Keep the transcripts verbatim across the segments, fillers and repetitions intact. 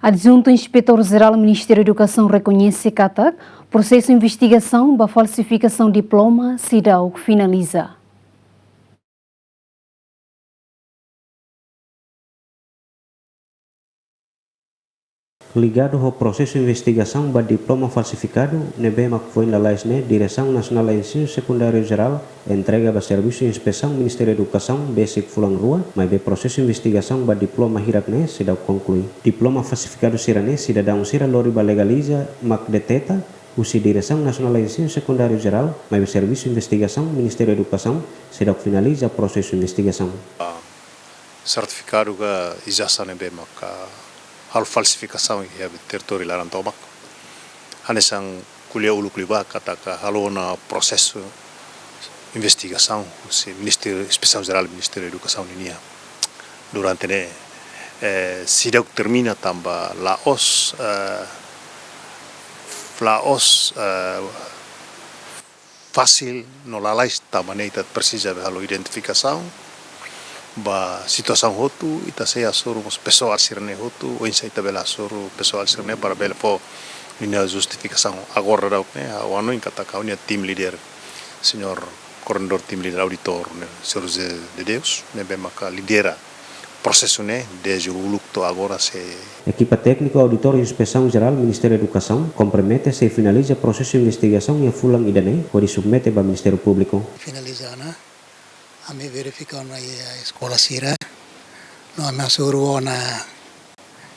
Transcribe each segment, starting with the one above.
Adjuntu Inspetór Jerál Ministériu Edukasaun rekoñese katak prosesu investigasaun ba falsifikasaun diploma seidauk finaliza. Ligadu ho prosesu investigasaun ba diploma falsifikadu ne'ebé mak foin lalais ne'e, Diresaun Nasionál Ensinu Sekundáriu Jerál entrega ba Servisu Inspesaun Ministériu Edukasaun besik fulan rua, maibé prosesu investigasaun ba diploma hirak ne'e seidauk konklui. Diploma falsifikadu sira-ne'e sidadaun sira lori ba legaliza mak deteta husi Diresaun Nasionál Ensinu Sekundáriu Jerál, maibé Servisu Investigasaun Ministériu Edukasaun seidauk finaliza prosesu investigasaun. Sertifikadu ka ijazah ne'ebé maka halo falsifikasaun iha territóriu laran tomak. Hanesan ko'alia uluk liubá katak halo ona prosesu investigasaun husi Ministériu, Inspesaun Jerál Ministériu Edukasaun ninian. Durante ne'e, eh, seidauk termina tanba la'ós, eh, la'ós, eh, fasil no lalais, tanba ne'e ita presiza halo identifikasaun ba situasaun hotu, ita sei hasoru mós pesoál sira-ne'e hotu, oinsá ita bele hasoru pesoál sira-ne'e para bele fó ninia justifikasaun. Agora daudaun ne'e, ha'u hanoin katak ha'u-nia team leader, señór koordenadór team leader auditór ne'e, señór José de Deus, ne'ebé maka lidera prosesu ne'e dezde uluk to'o agora sei. Ekipa tékniku auditór Inspesaun Jerál Ministériu Edukasaun kompromete sei finaliza prosesu investigasaun iha fulan ida-ne'e, hodi submete ba Ministériu Públiku. Finaliza ona, ami verifika ona iha eskola sira, no ami hasoru ona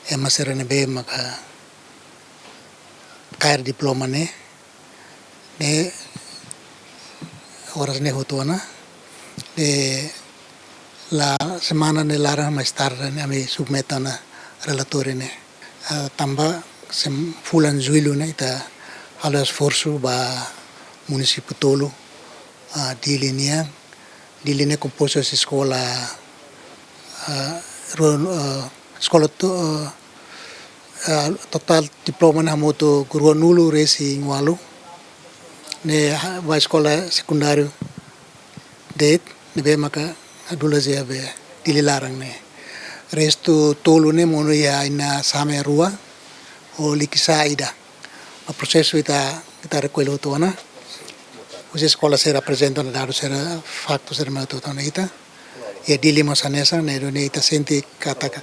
ema sira ne'ebé maka kaer diploma ne'e, ne'e oras ne'e hotu ona, de la semana ne'e laran mais tarde ne'e ami submete ona relatóriu ne'e. Ah, tanba sem-, fulan Jullu ne'e ita halo esforsu ba munisípiu tolu, ah, Dili nian, Dili ne'e kompostu husi eskola, ah, rua, ah, eskola to-, ah, ah, totál diploma ne'e hamutuk ruanulu-resin-ualu. Ne'e ha-, ba eskola sekundáriu de'it, ne'ebé maka hadulas iha be Dili laran ne'e. Restu tolu ne'e monu iha Aina Same rua, ho Likisá ida. Ba prosesu ita, ita rekolla hotu ona. Husi eskola sira aprezenta ona dadus sira, faktu sira mai hotu ona ita. Iha Dili mós hanesan, ne'e duni ita sente katak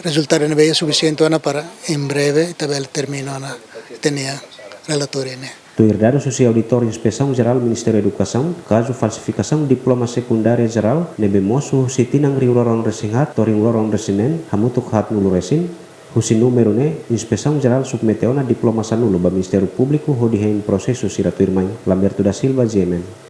rezultadu ne'ebé sufisiente ona para em breve ita bele termina ona ita-nia relatóriu ne'e. Tuir dadus husi Auditór Inspesaun Jerál Ministériu Edukasaun, kazu falsifikasaun diploma sekundária jerál ne'ebé mosu husi tinan rihun rua ruanulu-resin-haat to'o rihun rua ruanulu-resin-neen hamutuk haatnulu-resin. Husi númeru ne'e, Inspesaun Jerál submete ona diploma sanulu ba Ministériu Públiku hodi hein prosesu sira tuirmai. Lamberto da Silva, G M N.